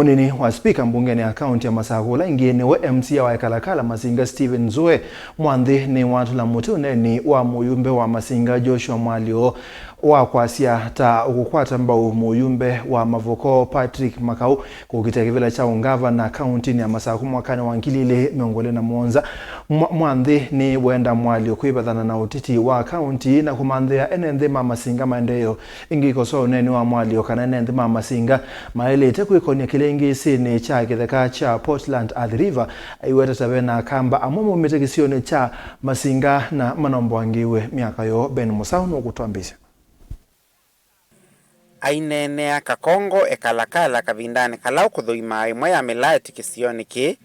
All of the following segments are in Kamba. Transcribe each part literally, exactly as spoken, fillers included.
Mũnini wa spika mbungenĩ ya kaunti ya Masakũ, ũla ĩngĩ nĩwe M C A wa Ekalakala Masinga, Stephen Nzue, mwanthĩ nĩwatũla mũtĩ ũneeni wa mũyumbe wa Masinga, Joshua Mwalio, wa kwasya ta ũkũkwata mbau mũyumbe wa Mavoko, Patrick Makau, kũkitĩa kĩvĩla kya ũngavana kauntinĩ ya Masakũ mwakanĩ wa ngili ilĩ mĩongo ĩlĩ na mũonza. Mwa-, mwanthĩ nĩwenda Mwalio kwĩvathana na ũteti wa kaunti na kũmanthĩa ene nthĩ ma Masinga maendeeo. Ĩngĩ ĩkosoa ũneeni wa Mwalio kana ene nthĩ ma Masinga maĩlĩte kwĩkonia kĩlĩngĩsĩnĩ kya kĩtheka kya Portland Athi River, aiweta ta ve na Akamba amwe maumĩte kĩsionĩ kya Masinga na manomboangĩiwe myaka yoo. Ben Mũsaũ nũkũtwambĩĩsya. Aineenea Kakongo Ekalakala kavindanĩ kala ũkũthũimaa ĩmwe ya mĩlaeti kĩsionĩ kĩĩ,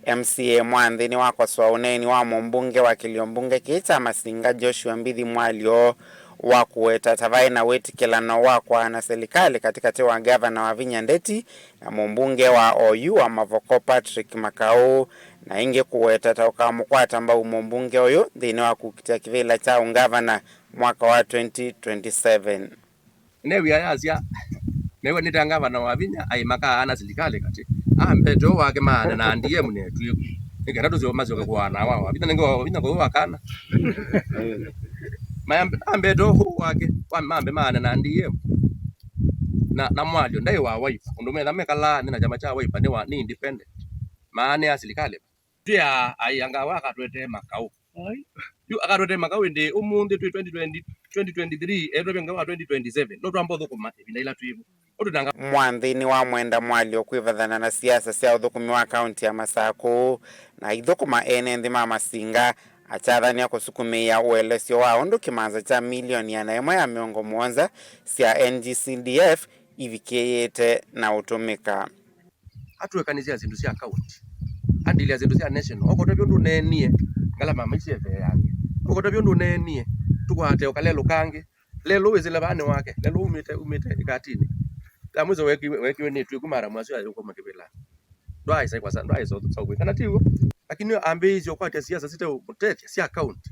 M C A mwanthĩ nĩwakosoa ũneeni wa mũmbunge wa kĩlio mbunge kĩĩ kya Masinga, Joshua Mbithi Mwalio, wa kũweta ta vaĩ na wĩtĩkĩlano wa kwaana silikalĩ katĩkatĩ wa ngavana Wavinya Ndeti na mũmbunge wa oyu wa Mavoko, Patrick Makau, na ĩngĩ kũweta ta ũkamũkwata mbau mũmbunge ũyũ nthĩnĩ wa kũkitĩa kĩvĩla kya ũngavana mwaka wa twenty twenty-seven. Newia yasya, mew'a nĩ ta ngavana Wavinya aĩ makaana silikalĩ katĩ. Ambete ũũ wake maane na D M netw'ĩku. Nĩ kenda tũsyo masyoke kũaana wa Wavinya nĩngĩ wa Wavinya kwa wakana. Mayambe, ambete ũũ wake, wa mambe maane na D M. Na, na Mwalio, ndaĩ wa Wiper. Ũndũ metha mekalaa nĩ na kyama kya Wiper nĩ wa, nĩ independent. Maane ya silikalĩ. Twĩ a, ai, anga wa akatwetee Makau. Ai. Yu akatwetee Makau ĩndĩ ũmũnthĩ twĩ twenty twenty, twenty twenty-three, etwe vĩnga wa twenty twenty-seven. No twamba ũthũkũma ĩvinda ĩla twĩvo. Ũtũnanga. Mwanthĩ nĩwamwenda Mwalio kwĩvathana na siasa sya ũthũkũmi wa kaunti ya Masakũ, na aithũkũma ene nthĩ ma Masinga, akyathany'a kũsukumĩĩa ũelesyo wa ũndũ kĩmanza kya milioni ĩana ĩmwe ya mĩongo mũonza sya N G C D F ivikĩĩte na ũtũmĩka. Atwĩkanĩsya syĩndũ sya kaunti, andilya syĩndũ sya national. Okotwa vyũ ndũneenie, ngalama maisye veange. Okotwa vyũ ndũneenie, tũkwate ũkalelũ kangĩ. Lelũ wĩsĩle vaa nĩ wake, lelũ umĩte, umĩte ĩkatinĩ. Ya mwiso wekiwe, wekiwe nĩ twĩku maramu asu ayũkoma kĩvĩla. Ndwaĩsa kwasa, ndwaĩsa ũthaũkĩ. Kana ti w'o? Lakini ambĩĩisye ũkwatya siasa site ũmũtethya sya kaunti.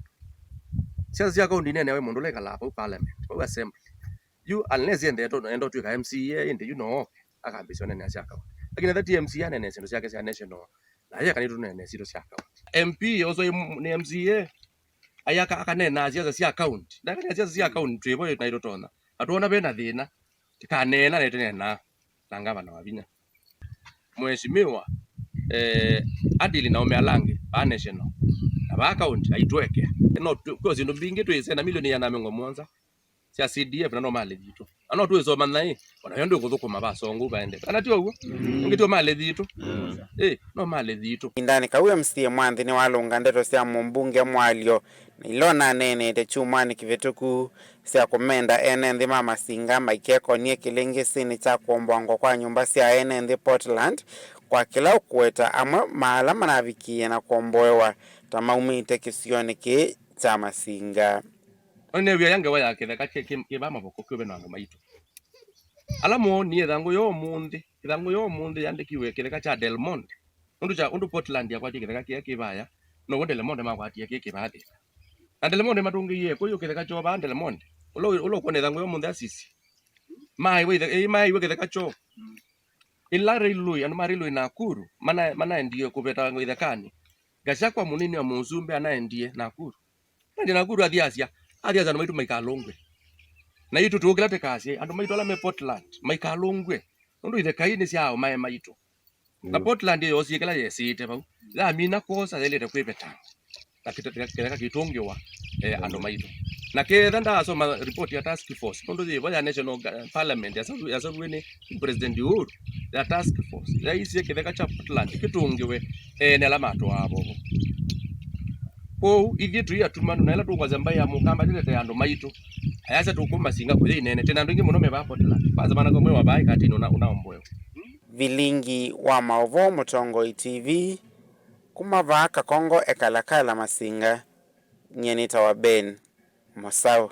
Siasa sya kaunti ineneawe mũndũ ũla ĩkalaa vau parliament, vau assembly. Yu unless ende endo, endo twĩka M C A, ĩndĩ yu no oke akambĩĩsya ũneenea sya kaunti. Lakini ethwa ti M C A aneenea syĩndũ syake sya national, na ye kana tũneenea sitũ sya kaunti. M P ũsu nĩ M C A, ai aka-, akaneenaa siasa sya kaunti. Ndakaneenaa siasa sya kaunti twĩvo na itũtonya. Atwona ve na thĩna, tĩkaneena na ĩtũneenaa na ngavana Wavinya. Mheshimiwa, eh, adili na ũme ala angĩ, vaa national, na vaa kaunti, aitweke. No tu-, kwĩ syĩndũ mbingĩ twĩsena milioni ĩana na mĩongo mũonza sya C D F na no malĩ yitũ. Na no twĩsoma naĩ, ona yo ndĩkũthũkũma vasongũ vaende. Kana ti ũw'o? Ũngĩ tio malĩ yitũ. Ĩ, no malĩ yitũ. Ĩvindanĩ kau M C A mwanthĩ nĩwalũnga ndeto sya mũmbunge Mwalio na ila onaneenete kyumwanĩ kĩvĩtũku sya kũmenda ene nthĩ ma Masinga maikekonie kĩlĩngĩsĩnĩ kya kũomboangwa kwa nyũmba sya ene nthĩ Portland, kwa kĩla ũkũweta amwe ma ala manavikie na kũomboewa ta maumĩte kĩsionĩ kĩĩ kya Masinga. Ona nĩw'ĩa ya ngewa ya kĩtheka kĩ, kĩ, kĩ va Mavoko kĩũve na andũ maitũ. Ala moonie ĩthangũ ya ũmũnthĩ, ĩthangũ ya ũmũnthĩ yandĩkiwe kĩtheka kya Del Monte. Nũndũ kya ũndũ Portland yakwatie kĩtheka kĩya kĩ vaya, now'o Del Monte makwatie kĩ kĩ vaa thĩna. Na Del Monte matũngĩie kũyũ kĩtheka kyoo vaa Del Monte. Ũla, ũla ũkwona ĩthangũ ya ũmũnthĩ asisi. Maaiwe ithe-, ĩ, maaiwe kĩtheka kyoo. Ĩla railway, andũ ma railway Nakuru, mana-, manaendie kũveta ĩthekanĩ. Gachagua mũnini wa mũsumbĩ anaendie Nakuru. Aendie Nakuru athi asya, athi asya andũ maitũ maikalũngw'e. Na itũ tũũkĩla tĩkasye, andũ maitũ ala me Portland maikalũngw'e. Nũndũ itheka ii nĩ sya aũmae maitũ. Na Portland ĩyo yoosie kĩla yesĩĩte vau. Yamina kwosa yaĩlĩte kwĩvetangwa. Na kĩte-, kĩtheka kĩtũngĩwa, eh, andũ maitũ. Na ketha ndaasoma report ya task force, nũndũ yĩvo ya National Ga-, Parliament yasalu-, yasaluwe nĩ President Uhuru, ya task force, yaisie kĩtheka kya Portland kĩtũngĩwe ene ala matwaa vovo. Kwoou, ithyĩ tũi atumanu, na ĩla tũkwasya mbaĩ ya Mũkamba ndĩtetee andũ maitũ, ayasya tũkũmasinga kũya inene, tena andũ aingĩ mũno me vaa Portland, kwanza mana kamwe wa vaa ĩkatini ũna, ũnaomboewa. Vilingi wa maũvoo Mũtongoi T V, kuma vaa Kakongo Ekalakala Masinga, nyie nĩtawa Ben Mũsaũ.